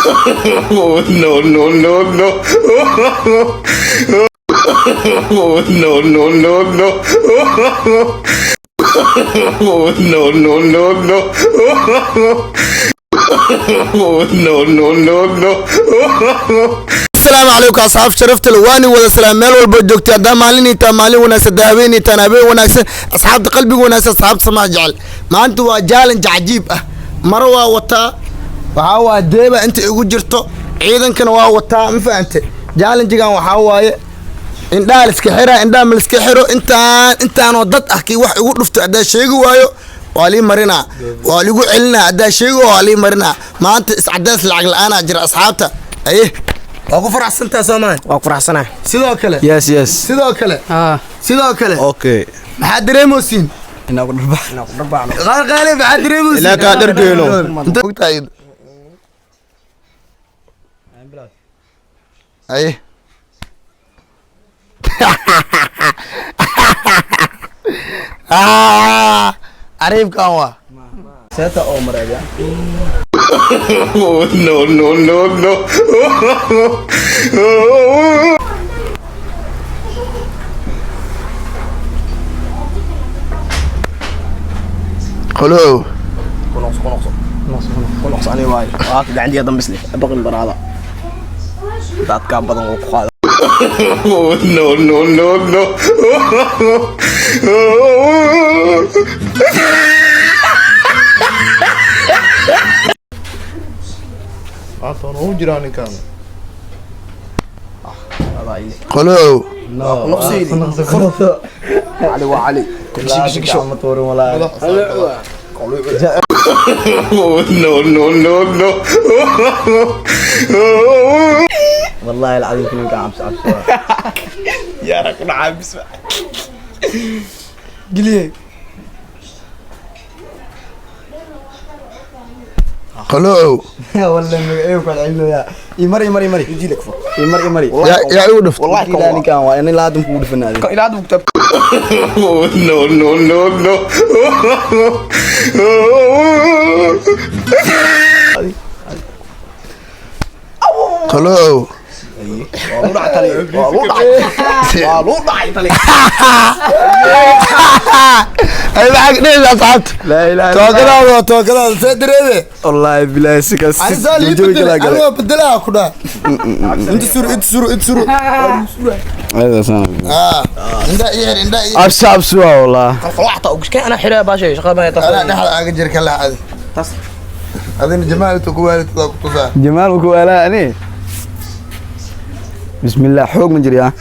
Oh, no, no, no, no. Oh, no, no, no, no. Oh, no, no, no, no. Oh, no, no, no, no. Asalaamu calaykum, asxaab sharafta le, waani wada salaam meel walba joogtay. Haddaa maalinaytaa maalin wanaagsan, haddaa haweenaytaan habeen wanaagsan. Asxaabta qalbiga wanaagsan, asxaabta samaha jecel, maanta waa challenge cajiib ah. Maro waa wataa, waxaa waa deeba inta igu jirto, ciidankana waa wataa. Ma fahamte? Challengegan waxaa waaye indhaha liska xiraa, indhaha ma liska xiro. Intaan intaanoo dad ah kii wax igu dhufto haddaa sheegi waayo, waa lii marinaa, waa ligu celinaa. Haddaa sheegi waa lii marinaa. Maanta iscadays lacag la-aanaa jira, asxaabta. Aye, waa ku faraxsantaa, soomaa? Waa ku faraxsanahay. Sidoo kale? Yes. Sidoo kale? Sidoo kale. Okay. Maxaa dareemosiin? Inaa ku dharbaax. Qaali, maxaa dareemosiin? Ilaa kaa dhargeyno. Inta ogtahay? Aye. Ah, ariibkan waa Seeta oo mareeya. Oh, no, no, no, no. Qolow. Ku noqso, ku noqso, ku noqso. Ani waayo waa ka gacantiga dambisle baqin baraada dadkaa badan oo ku qaada. Oh, no, no, no, no. Maanta waan ugu jiraa ninkan. Qolow. Ku noqsaydi. Cali waa Cali. Ma tuurin walaa. Oh, no, no, no, no. Wallahi alcadiim ninka cabsi cabsi. Yaara ku dhacaa bisma. Geliye. Qolow. Wallahi magaciisa ku celinayaa. Imar, imar, imar. Jilek fur. Imar, imar. Yaa igu dhuft. Wallahi. Ilaa ninkan waa in ilaa hadda kugu dhufanaaday. Ilaa hadda kutaab. Oh, no, no, no, no. Qolow. Waa lagu dhacay tali, waa lagu dhacay, waa lagu dhacay tali. Ay, maxaa ka dhehaysa, asxaabta? Laa ilaaha. Tookadaada waa tookadaada, see dareeme? Wallahi bilahi si kas. Ani saa lii bedel, ani waa bedelaa ku dhaha. Inta suru, inta suru, inta suru. Ah, indha ii xir, indha ii. Cabsi cabsi waa wallah. Qalqalacta oo gishkeen anaa xiraa baashay shaqada baa Anaa taas. Dhexda aaga jir ka laxadi. Tas. Adina jamaal inta ku waalidkaa ku tusaa. Jamaal ku walaa ani. Bismillah, xoog ma jiriyaa.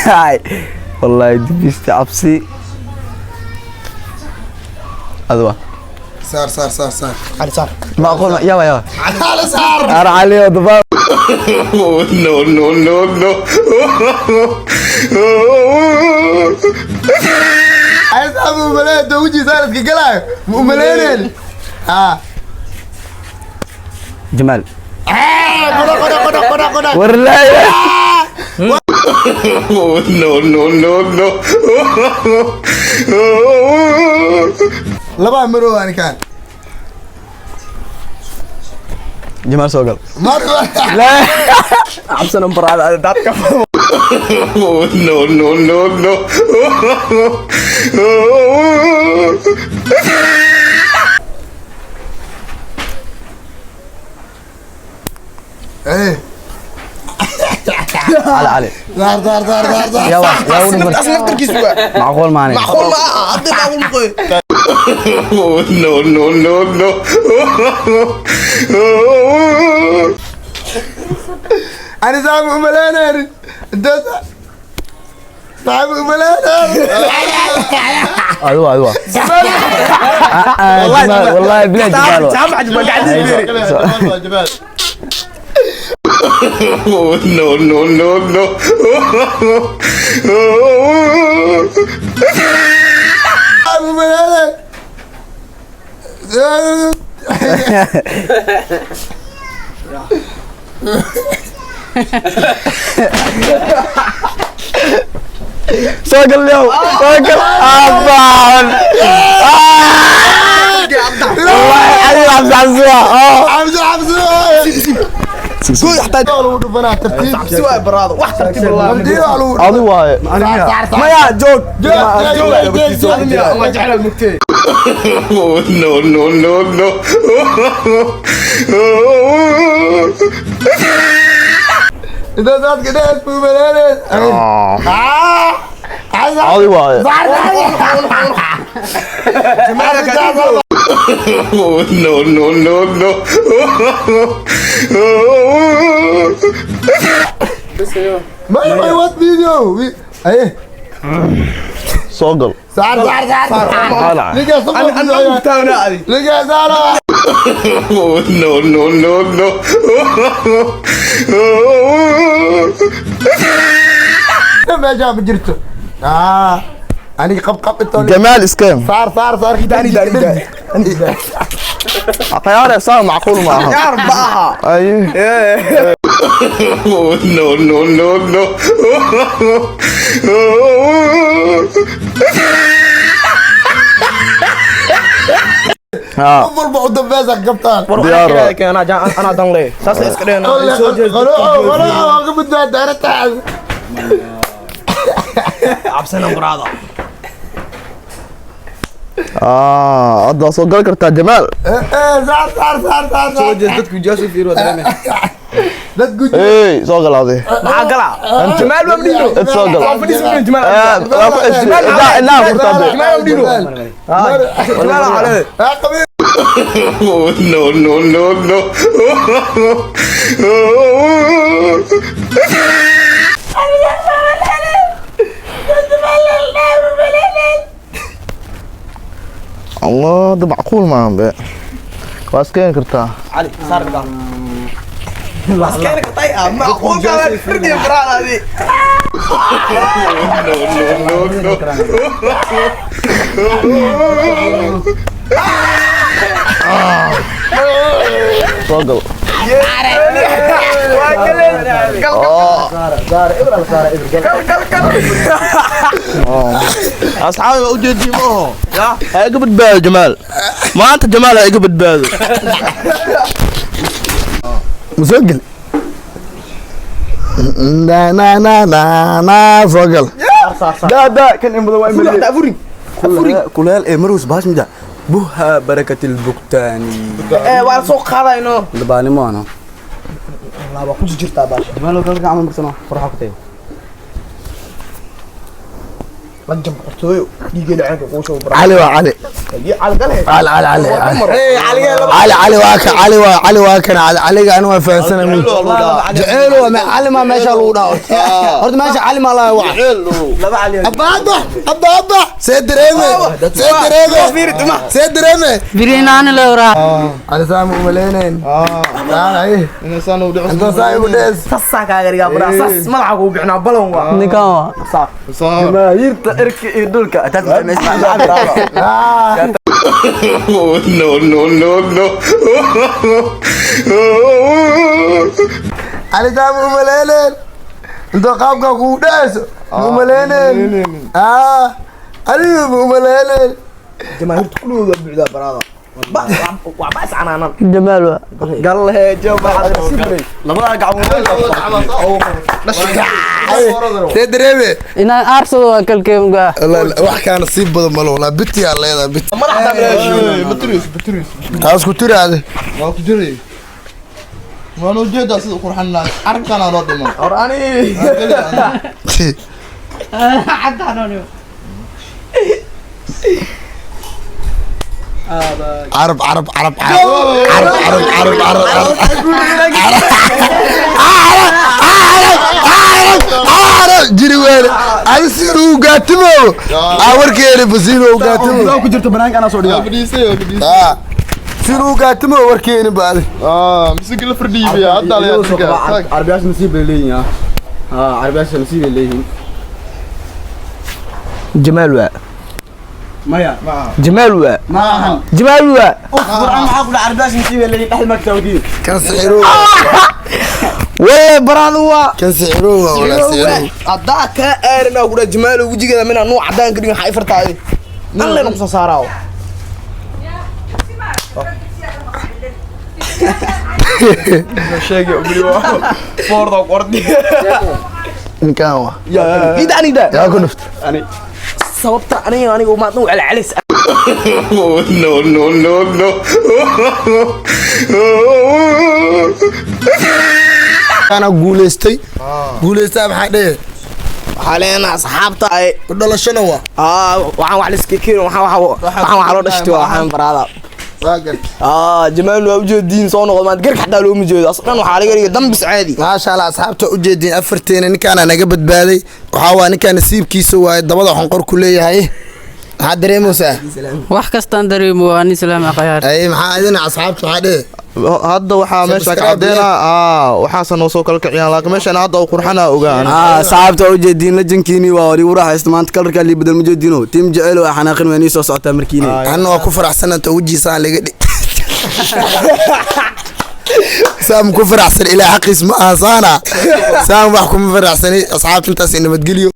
Hay. Wallahi dibista cabsi. Adwa. Saar, saar, saar, saar. Cali saar. Ma aqoon yawa yawa. Cali saar. Ar Ali oo daba. Oh, no, no, no, no. Ay, saabu umaleyn inta wejigiisa saaladka galaayo ma umaleyneen ah. Jamaal. Qodo, qodo, qodo, qodo, qodo. War laa ilaaha. Oh, no, no, no, no. Labaa marow anikaan. Jamaal soo gal. Mar. Cabsana baraada dadka. Oh, no, no, no, no. Eh. Ali, Ali. Saar, saar, saar, saar, saar. Yawa yawa u dhufan. Taas naftarkiisu waa. Macquul maane. Macquul ma aha hadda, macquul ma qoy. Oh, no, no, no, no. Ani saabu umaleyneen inta saabu umaleyneen. Adwa, adwa. Jamaal, wallahi bilahi Jamaal. Jaamac ma gacantiisa. Waa Jamaal. Oh, no, no, no, no. Saabu umaleyneen. Soo gal yow, soo gal. Abaan. Wallahi adiga. Xabsi xabsi waa. Xabsi xabsi Gooy xataa lagu dhufanaa tartiib. Si waa baraado wax tartiib Allah. Adi waaye. Maya joog. Joog. Ma jecel mugtee. No, no, no, no. Inta dadka dheer fuumaleeneen. Adi waaye. No, no, no, no. May may what video? Ay. Soo gal. Saar saar saar. Liga soo Ana mugtaana adi. Liga saara. No, no, no, no. Meesha ma jirto. Aniga qab qab inta Jamaal iskeen. Saar saar saar. Dani dani dani. Khiyaar saa macquul maaha. Yaar baaha. Ay. No, no, no, no. Ha. Qof walba u dambaysa qabtaan. Diyaar waa. Ana dan le. Saas la iska dheena. Soo jeed. Qolo qolo waa ka badbaada arrintaas. Cabsana baraado. Hadda waa soo gali kartaa Jamaal. Saar saar saar saar. Soo jeed dadku jaasoo fiiro dareeme. Dad guji. Ey, soo gal adi. Maxaa gala? Jamaal waa dhino. Id soo gal. Waa fadhiis dhino Jamaal. Waa ku ceshay. Ilaa furtaa de. Jamaal waa dhino. Jamaal cale. Qabiil. No, no, no, no. Allah, da macquul maaha be. Waa iskeeni kartaa. Cali saar gal. Askari ka tay ah ma aqul ka firdi baraado adi. No, no, no, no. Soo gal. Waa galeen. Gal gal gal gal. Asxaabi waa ujeedii ma oho. Ha iga badbaado Jamaal. Maanta Jamaal ha iga badbaado. Soo gal. Na na na na na soo gal. Da da kan in badan waa in Furi furi. Kuleel ee marus bahash mida buha barakatil buktaani. Ee waa soo qaadayno. Dabaanimo ana. Laba ku jirtaa baash. Jamaal oo kalka camal marsano farxa ku tayo. La jab qortooyo dhiigeena caanka ku soo bara. Cali waa Cali. Cali gale. Cali Cali Cali. Ee Cali laba. Cali Cali waa ka Cali waa Cali waa kan Cali Caliga anu waa fahansanay. Jaceyl waa ma Cali ma meesha lagu dhaho. Horta meesha Cali ma la waa. Laba Cali. Abba abba abba abba. See dareeme. See dareeme. See dareeme. Birinaani lowraa. Cali saam u maleeneen. Ay. Inasaan u dhico. Inta saa igu dhees. Sasa kaaga dhigaa bara. Sas madaxa kugu bixinaa balon waa. Ninkan waa. Jamaahiirta irka iyo dhulka taas meesha. No, no, no, no. Cali saam u maleeneen. Inta qaabka kugu dhees. U maleeneen. Cali u maleeneen. Jamaahiirta kulligooda waa buuxdaa baraada. Waa baas canaanan. Jamaal waa. Galle jamaal. Labada gacmood. See dareeme. Inaan aarsado waa kalkeemga. Wax kaana sii badan malo walaa biti aa leedahay biti. Madaxda Batris, batris. Taas ku tiraade. Waa ku jiray. Waan u jeedaa sida qurxan lahaa. Carabkana loo dhiman. Hor ani. Carab carab carab carab carab carab carab carab carab jiri weele adi siduu gaatimo aa warkeeni basiino gaatimo ku jirto banaanka ana soo dhigaa. Fadhiisay, waa fadhiisay. siduu gaatimo warkeeni baadi. Mise la fadhiibaya hadda la yaabka. Carabiyaasha nasiib bay leeyihiin. Ha, carabiyaasha nasiib bay leeyihiin. Jamaal waa. Maya. Jamaal waa. Maahan. Jamaal waa. Qur'aan maxaa ku dhaca carabiyaasha nasiib bay leeyihiin dhaxal markaa kan sixiro Wala baraadu waa. kan sixiro waa wala sixiro. Haddaa kaa aarin ku dhaha Jamaal wejigeeda minaa nuuc cadaan ka dhigin waxaa i fartaa adi. Alle na kusoo saaraawo. Sheegay umri waa foorda qordi. Ninkaan waa Ida anida. Yaa ku dhuftay? Sababta aniga maadna u celcelis. No, no, no, no. Kaana guuleystay, guuleystaa. Maxaa dhehe? Waxaa leenahay asxaabta ay U dhalashana waa. Waxaan wax liska keen, waxaan wax loo dhashtay, waxaan baraada. Waa gartay. Jamaal waa ujeediin, soo noqdo maanta garka xataa looma jeedo, aslan waxaa laga dhigay dambis caadi. Maasha Allah, asxaabta ujeediin, afarteena ninkaana naga badbaaday. Waxaa waa ninkaan nasiibkiisa waaye, dabada xonqor ku leeyahay. Maxaa dareemaysaa? Wax kastaan dareemo, waa nin salaam aqayaar. Ay, maxaa idin asxaabta, maxaa dhehe? Hadda waxaa meesha ka Subscribe. cadeynaa waxaasa noo soo kala kiciyaan, laakiin meeshan hadda uu qurxanaa ogaan. Asxaabta ujeediin, lajankiini waa wali raaxaysta maanta, kalarkaa lii bedel ma jeediino. Tiim jecel waa xanaaqin, waa nii soo socotaa markiine. Anna waa ku faraxsananta wejiisaan laga dhi saam ku faraxsan ilaa xaqiis ma aha saana saam wax kuma faraxsani. Asxaabta intaas nabadgelyo.